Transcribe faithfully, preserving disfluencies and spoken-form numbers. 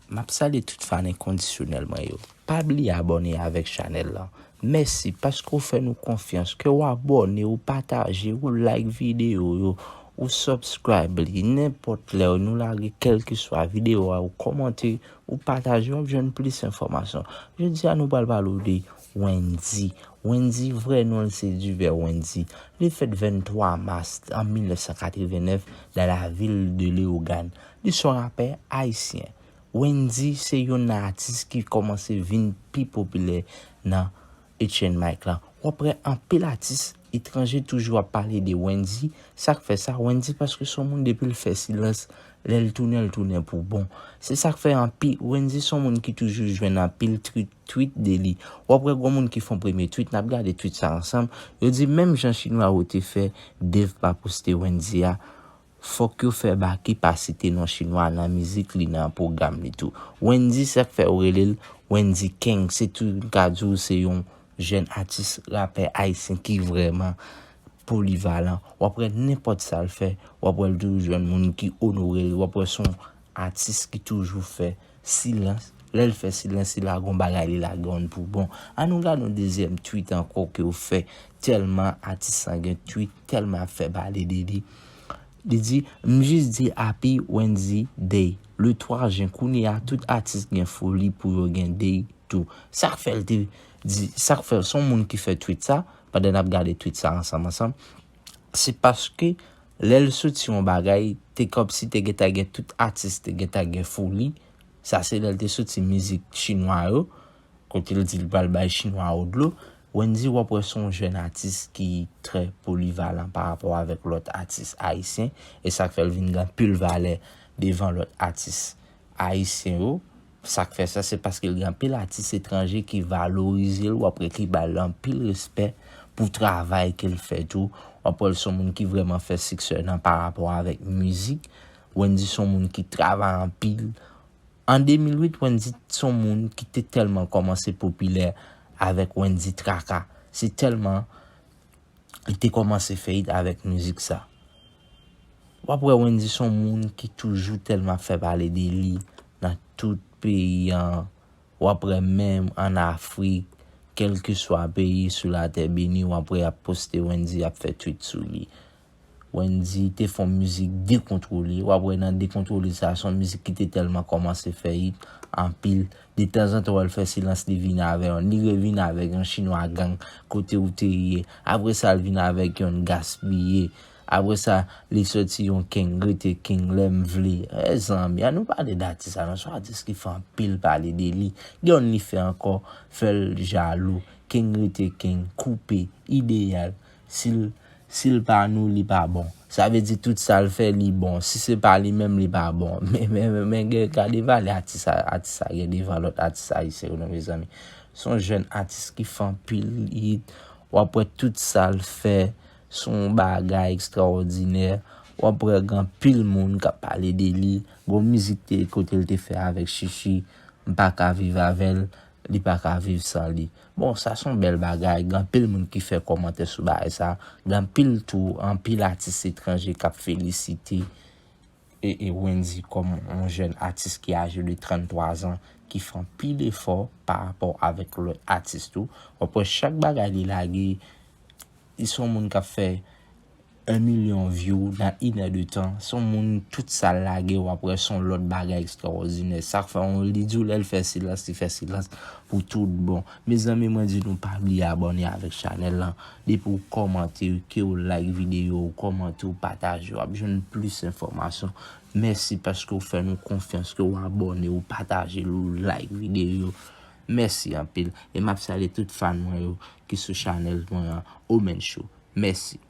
M ap salye tout fan enkondisyonèl mwen yo. Pa bliye abòne avèk chanèl lan. Mèsi paske w fè nou konfyans, ke w abòne, ou pataje, ou like videyo yo, ou subscribe li. Nenpòt lè nou lage kèlkeswa videyo a, ou kòmante, ou pataje, w ap jwenn plis enfòmasyon. Jodi a nou pral pale w de Wendyy. Wendyy, vrè non l se Divè Wendyy. Li fèt venntwa mas an mil nèf san katrevennèf dans la ville de Léogâne. Li se yon rapè ayisyen. Wendyy se youn nan atis ki kòmanse vin pi popilè nan H and Mike lan. W ap wè anpil atis etranje toujou ap pale de Wendyy. Sa k fè sa? Wendyy paske se yon moun depi l fè silans, lè l tounen, l tounen pou bon. Se sa k fè anpil, Wendyy se yon moun ki toujou jwenn anpil tweet, tweet de li. W ap wè gwo moun ki fè yon premye tweet, n ap gade tweet sa ansanm. Yo di menm jan chinwa yo te fè Dave pa poste Wendyy a, fòk yo fè Baky pa site non chinwa nan mizik li, nan pwogram li tou. Wendyy, sa k fè yo rele l Wendyy King, se tou m ka di w se yon jèn atis rapè ayisyen ki vrèman polivalan. W ap wè nenpòt sa l fè, w ap wè l toujou jwenn moun ki onore l, w ap wè se yon atis ki toujou fè silans. Lè l fè silans, li lage yon bagay, li lage yon pou bon. An nou gade yon dezyèm tweet ankò ke yo fè, tèlman atis lan gen tweet, tèlman ap fè pale de li. Li di, "M jis di Happy Wendyy Day le twa jen, kounye a tout atis gen foli pou yo gen day tou." Sa k fè l te di, sa k fè l se yon moun ki fè tweet sa, pandan n ap gade tweet sa ansanm, ansanm, se paske lè l soti yon bagay, te kòmsi te gentan gen tout atis, te gentan gen foli. Sa se lè l te soti mizik chinwa yo, kote l di l pral bay chinwa yo dlo. Wendyy, w ap wè se yon jèn atis ki trè polivalan pa rapò avèk lòt atis ayisyen, e sa k fè l vin gen anpil valè devan lòt atis ayisyen yo. Sa k fè sa, se paske l gen anpil atis etranje ki valorize l, w ap wè ki ba l anpil respè pou travay ke l fè tou. W ap wè l se yon moun ki vrèman fè siksè nan pa rapò avèk mizik. Wendyy se yon moun ki travay anpil. An de mil uit, Wendyy se yon moun ki te tèlman kòmanse popilè avèk Wendyy Traka. Se tèlman li te kòmanse fè it avèk mizik sa. W ap wè Wendyy se yon moun ki toujou tèlman ap fè pale de li nan tout peyi an. W ap wè menm ann Afrik, kèlkeswa peyi sou latè beni, w ap wè y ap poste Wendyy, y ap fè tweet sou li. Wendyy te fè yon mizik Dekontwole. W ap wè nan Dekontwole sa, se yon mizik ki te tèlman kòmanse fè it anpil. Detanzantan, w wè l fè silans, li vin avè yon, li revin avèk yon chinwa gang, kote w te ye. Apre sa, l vin avèk yon gaspiye. Apre sa, li soti yon King, rete King, lè m vle. Mezanmi, an nou pale d atis sa, non, se yon atis ki fè anpil pale de li. Gen youn li fè ankò, fè l jalou. King rete King, koupe, ideyal. Si l, si l pa nou, li pa bon. Sa vle di tout sa l fè, li bon. Si se pa li menm, li pa bon. Men, men, men, men gen, gade valè atis sa, atis sa gen devan lòt atis ayisyen yo, non, mezanmi. Se yon jèn atis ki fè anpil it. W ap wè tout sa l fè, se yon bagay ekstraòdinè. W ap wè gen anpil moun k ap pale de li. Gon mizik te, kote l te fè avèk Chichi, "M pa ka viv avè l, li pa ka viv san li." Bon, sa se yon bèl bagay. Gen anpil moun ki fè kòmantè sou bagay sa. Gen anpil tou, anpil atis etranje k ap felisite e, e Wendyy kòm yon jèn atis ki aje de tranntwa zan, ki fè anpil efò pa rapò avèk lòt atis tou. W ap wè chak bagay li lage, li se yon moun k ap fè yon milyon view nan inè de tan. Se yon moun, tout sa l lage, w ap wè se yon lòt bagay ekstraòdinè. Sa k fè yon, li di w lè l fè silans, li fè silans pou tout bon. Mezanmi, mwen di nou pa bliye abòne avèk chanèl lan. Depi w kòmante, ke w like videyo, w kòmante, w pataje, w ap jwenn plis enfòmasyon. Mèsi paske w fè nou konfyans, ke w abòne, w pataje l, w like videyo. Mèsi anpil. E m ap salye tout fan mwen yo ki sou chanèl mwen an, Omen Show. Mèsi.